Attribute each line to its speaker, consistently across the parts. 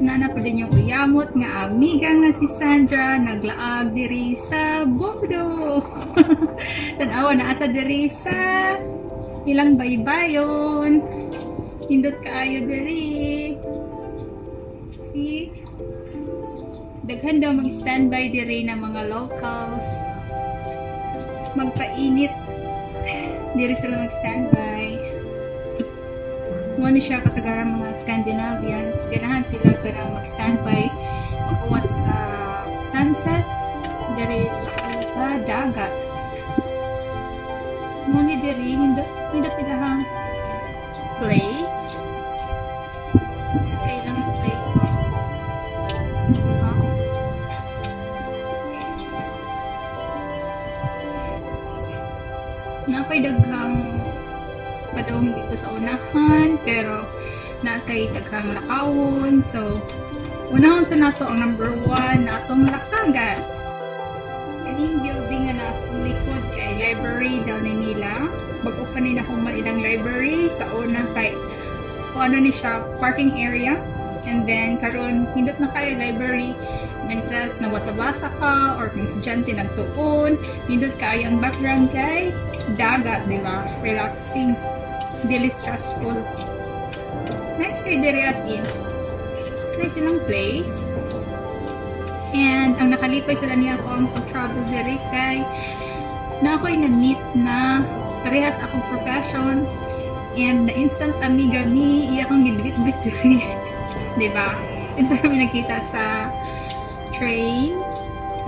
Speaker 1: Nana pa din yung uyamot nga amiga nga si Sandra naglaag diri sa Bodo. Tanawa na ata diri sa ilang baybayon. Hindot kaayo diri. See? Daghan daw mag-standby diri ng mga locals. Magpainit. Diri sila mag-standby. Mo ni siya kasagaran mga Scandinavians. Ganahan sila kanang mag-standby mag sa sunset diri sa dagat. Mo ni diri nindot nindot ilahang place. Kay lang place. Diba? Napay daghang padong dito sa unahan, pero natay daghang lakawon. So, unahon sa nato ang number 1 na atong lakagan. Kaning building nga naa sa atong likod kay library daw ni nila. Bag-o pa ni nahuman ilang library sa una kay kung ano ni siya, parking area. And then karon hindot na kayo library mentras nabasa-basa ka or kung estudyante nagtuon, nindot kaayo ang background kay dagat, di ba? Relaxing, dili stressful. Nice kay diri, as in. Nice silang place. And ang nakalipay sila niya ako ang pag-travel diri kay na ako'y na-meet na parehas akong profession and na instant amiga mi, iya akong gilbit-bit diri. Di ba? Ito kami nagkita sa train.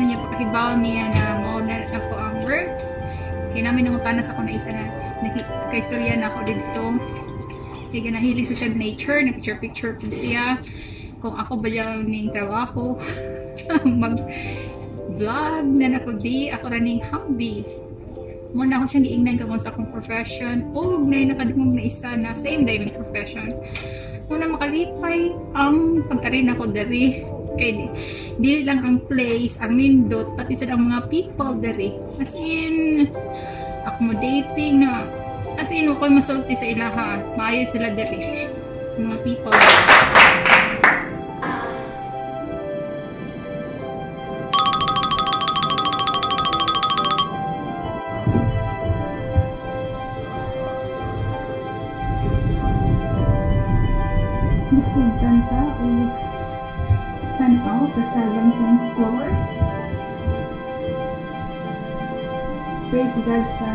Speaker 1: Kanya pakahibaw niya na mao na ako ang work. Kaya namin nangutana sa ako na isa na kaistorya na ako dito. Kaya nahilig sa siya nature, nag-picture-picture po siya. Kung ako ba yung ning trabaho, mag-vlog na nako di, ako ra ning hobby. Muna ako siyang giingnan kamon sa akong profession. O, na nakadungog na isa na same day ng profession. Muna makalipay ang pag-ari nako diri. Kay dili lang ang place, ang nindot, pati sa ang mga people diri. As in, accommodating na, as in, ako'y masulti sa ilaha. Maayo sila diri. Mga people. Bisugtan ta o tanaw sa 17th floor. Praise God sa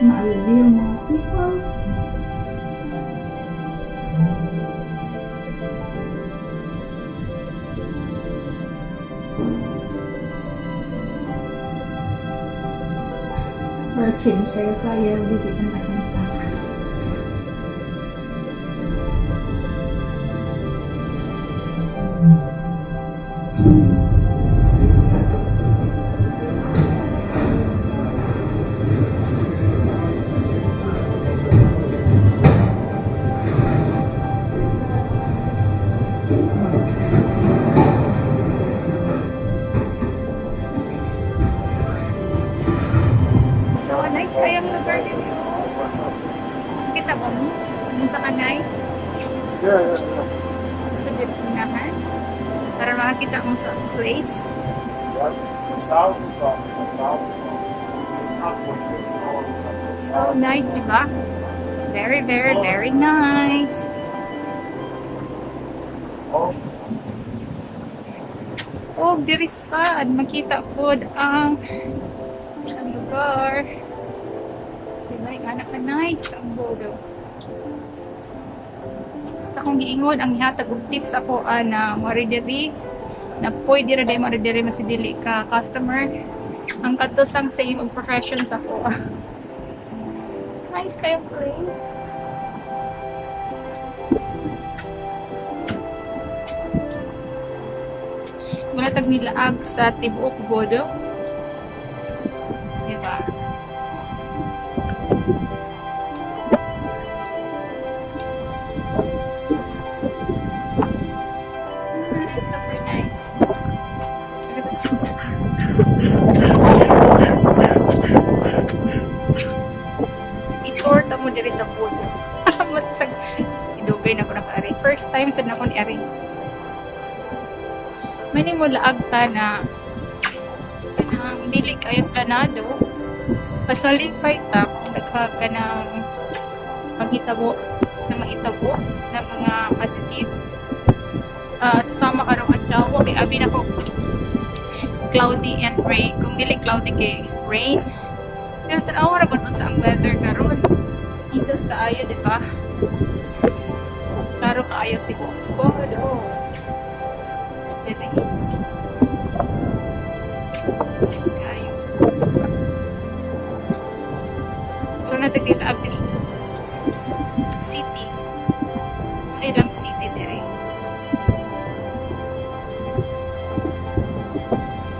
Speaker 1: ma-reveal mga people. Well, change tayo kaya dito na natin. So, nice kayang lugar din. Kita ba mo? Unsa ka nice?
Speaker 2: Yeah.
Speaker 1: Ito dito sa unahan. Para makakita mo sa place.
Speaker 2: Yes, the sound is off. The sound is off. It's not working.
Speaker 1: So nice, di ba? Very, very, very nice.
Speaker 2: Off.
Speaker 1: Oh, diri sad makita pod ang lugar. Diba, yung anak ka nice ang Bodo. Sa akong giingon, ang ihatag og tips ako na mo diri na pwede ra day mo diri mas dili ka customer ang kadto sang same og profession sa ako. Nice kayong place. Wala tag nilaag sa tibuok Bodo. Diba? Ah, super nice. I-tour ta mo diri sa Bodo. Sa idugay na ko na ari. First time sad na ko ni ari. May mo laag ta na kanang dili kayo planado. Pasalipay ta kung nagka kanang paghitabo na mahitabo na mga positive. Sasama karong adlaw kay abi nako cloudy and rain. Kung dili cloudy kay rain. Pero tan-awa ra gud unsa ang weather karon. Indot kaayo, di ba? Klaro kaayo tibuok do. Diri. Mas kaayo. Wala na tagila diri. City. Wala lang city diri.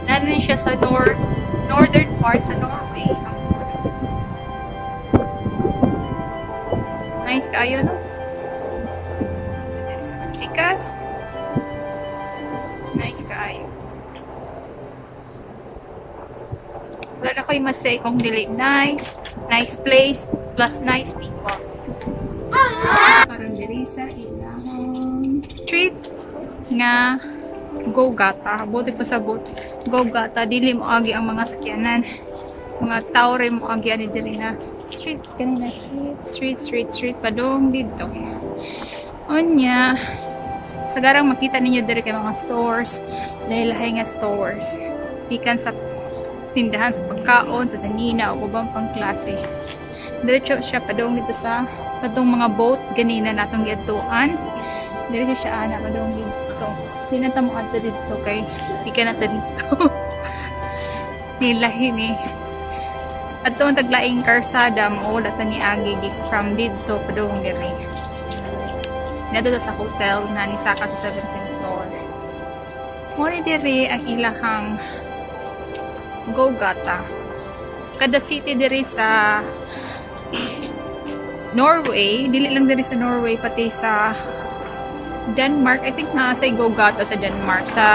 Speaker 1: Nanon siya sa northern part sa Norway. Ang Bodø. Nice kaayo, no? Diri sa Pikas. Nice kaayo. Wala na ko'y masay kung dili nice, nice place, plus nice people. Parang diri sa ilahong street nga Gogata. Buti pa sa boat. Gogata. Dili mo agi ang mga sakyanan. Mga tao rin mo agi ani diri na street kanina street street street street padong didto. Unya, sagarang makita ninyo diri kay mga stores, lahi-lahi nga stores. Gikan sa tindahan sa pagkaon, sa sanina o ubang pang klase. Diretso siya padong dito sa padong mga boat ganina natong giadtuan. Diretso siya ana padong dito. Di na ta mo adto dito kay di ka na ta dito. Nilahi ni. Adto ang taglaing karsada mo wala ta ni agi from didto padong diri. Nadto ta sa hotel na ni Saka sa 17th floor. Mo ni diri ang ilahang Gogata. Kada city diri sa Norway, dili lang diri sa Norway pati sa Denmark. I think naa sa Gogata sa Denmark. Sa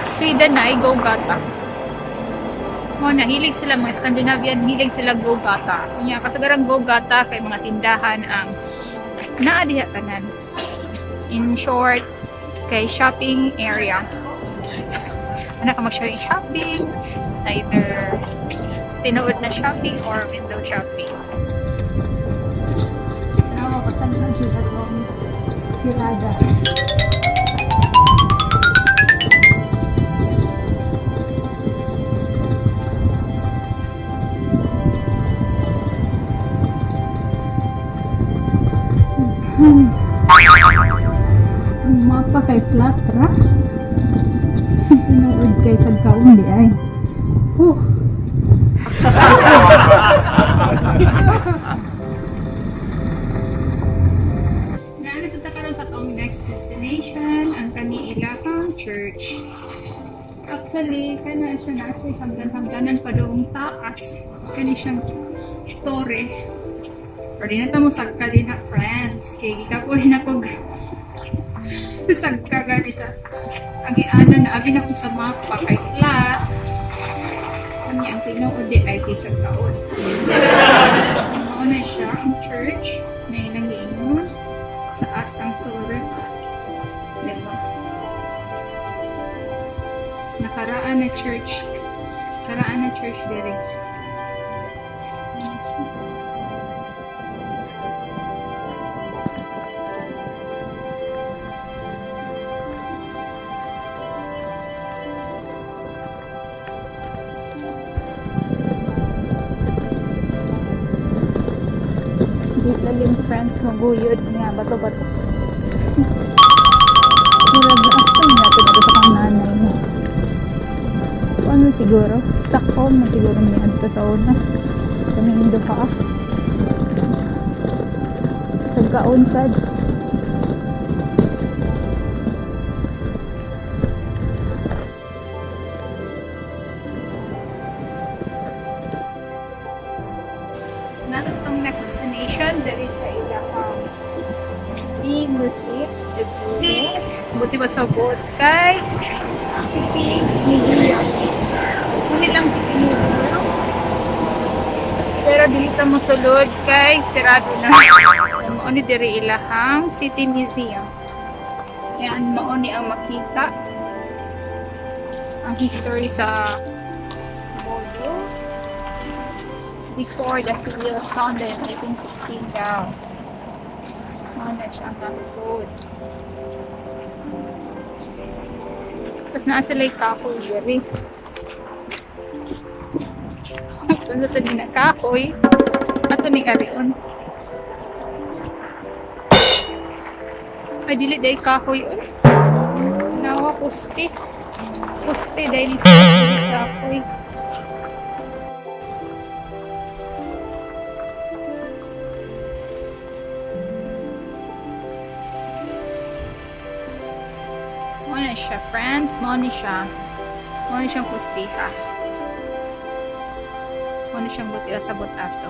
Speaker 1: Sweden na ay Gogata. Mo na hilig sila mga Scandinavian, hilig sila Gogata. Unya kasagarang Gogata kay mga tindahan ang naa diha tanan. In short, kay shopping area. Ano ka mag-shopping shopping? It's either tinuod na shopping or window shopping. Tama, basta na siya itong tirada. Ang mapa kay flat ra. Tinuod kay tagkaon di ay. Oh. Naalis ta karon sa atong next destination, ang kani ilahang church. Actually, kana siya na siya hagdan-hagdanan pa doong taas. Kani siyang tore. Pero di na ta mo sagka din ha, friends. Kay gikapoy na kog sagka gani sa agianan na abi na ko sa mapa kay flat. Unya ang tinuod di ay kay sagkaon. So, mao na siya ang church na ilang giingon. Taas ang tore. Diba? Nakaraan na church. Nakaraan na church diri. Di lalim friends maguyod nga bato-bato. Murag na asa natin ito sa kang nanay mo. Ano siguro? Stockholm na siguro may adto sa una. Kaming duha. Sagkaon sad. Nasa sa itong next destination, there is sa ilahang B Museum, the building. Buti ba sa boat kay City Museum. Muni lang City Museum. Pero dili ta mo sulod kay sirado na. So mao ni diri ilahang City Museum. Yan mao ni ang makita. Ang history sa Bodo before the city was founded in 1816 daw. Mao na siya ang episode. Tapos naa sila kahoy diri. Unsa sa na kahoy? Ato ning arion. Ay, dili day kahoy oy. Nawa puste. Puste dahil kahoy. Mao na siya, friends. Mao ni siya. Mao ni siyang pustiha. Mao ni siyang buti sa ato.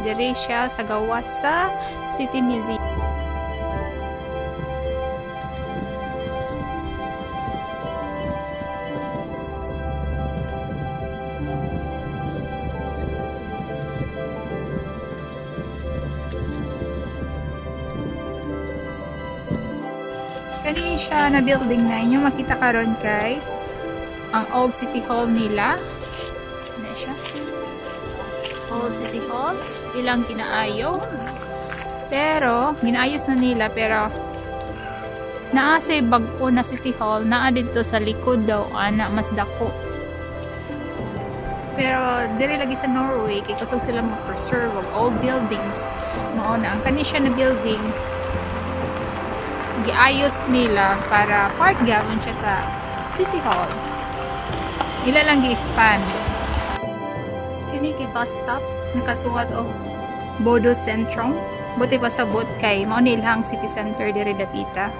Speaker 1: Diri siya sa gawas sa City Museum. Kani siya na building na inyo makita karon kay ang Old City Hall nila. Na siya. Old City Hall. Ilang ginaayo. Pero, ginaayos na nila pero naa say bag-o na City Hall naa didto sa likod daw ana mas dako. Pero diri lagi sa Norway kay kusog sila mo-preserve og old buildings. Mao na ang kani siya na building, giayos nila para part gawin siya sa City Hall. Ila lang gi-expand. Kini kay bus stop, nakasuwat og Bodo Sentrum. Buti pasabot kay mao ni ilang city center diri dapita.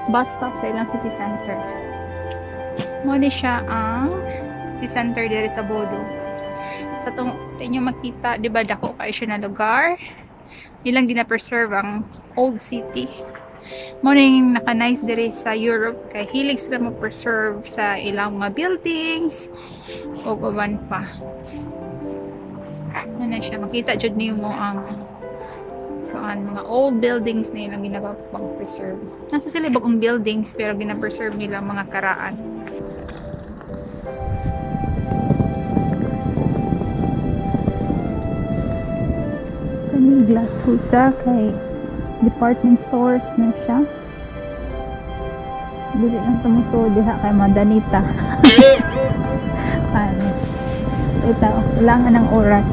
Speaker 1: Bus stop sa ilang city center. Mao ni siya ang city center diri sa Bodo. Sa tong sa inyo makita, di ba, dako kayo siya na lugar. Ilang gina-preserve ang old city. Mao ning naka-nice diri sa Europe kay hilig sila mo-preserve sa ilang mga buildings o uban pa. Ano siya, makita jud nimo ang kuan, mga old buildings na ilang ginagawa pang preserve. Nasa sila bagong buildings pero gina-preserve nila ang mga karaan. Kani glass husa kay department stores na siya. Dili lang tumuso diha kay Madanita. Ano? Ito, kailangan ng oras.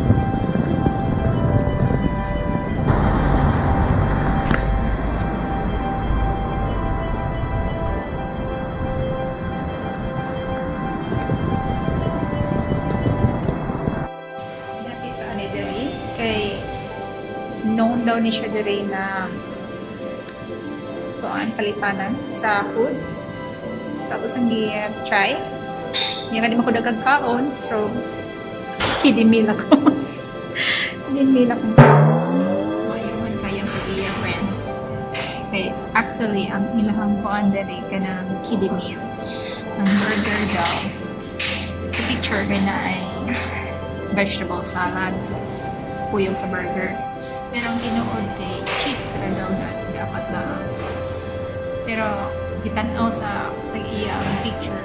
Speaker 1: Nakita ani diri kay known daw ni siya diri na kuan, palitanan sa food. So, ako sang gi-try. Hindi ka di mo ko dagag kaon. So, kiddie meal ako. Kiddie meal ako. Maayo man kayang pag-iya, friends. Kay, actually, ang ilahang kuan diri kanang kiddie meal. Ang burger daw. Sa picture kay na ay vegetable salad. Kuyog sa burger. Pero ang tinuod kay cheese ra daw na dapat na. Pero gitan-aw sa tag-iya ang picture.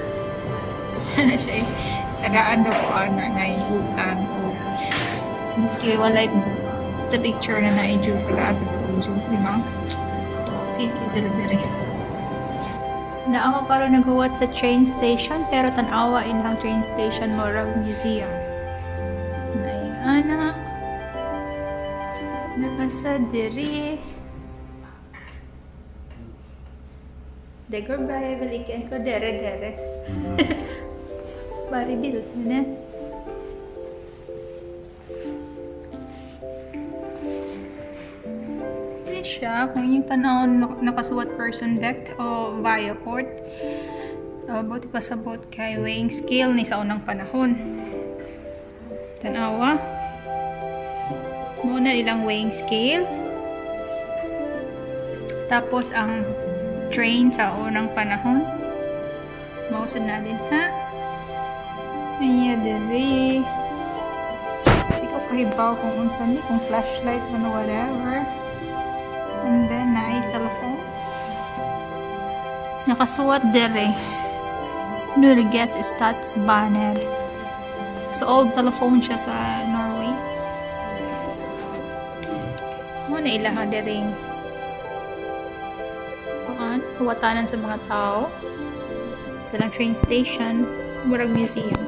Speaker 1: Ano siya eh, tagaan daw ko ana na ihutan o miski walay sa picture na na juice, tagaan sa juice, di ba? Sweet kay sila diri. Na ako karon naghuwat sa train station pero tan-awa inhang train station, murag museum. Naing ana. Nasa diri. Degor bye, balikan ko dere dere. Bari bil na. Hindi siya, kung inyong tanaw nakasuwat person deck o via port, buti pasabot kay weighing scale ni sa unang panahon. Tanawa. Muna ilang weighing scale. Tapos ang train sa unang panahon. Mausad na din ha. Ayan, diri. Di ko kahibaw kung unsa ni, kung flashlight or whatever. And then, naay telephone. Nakasuwat dere. Norges Statsbaner. So old telephone siya sa Norway. Mao na ilaha dereng kuan, huwatanan sa mga tao. Sa lang train station, murag museum.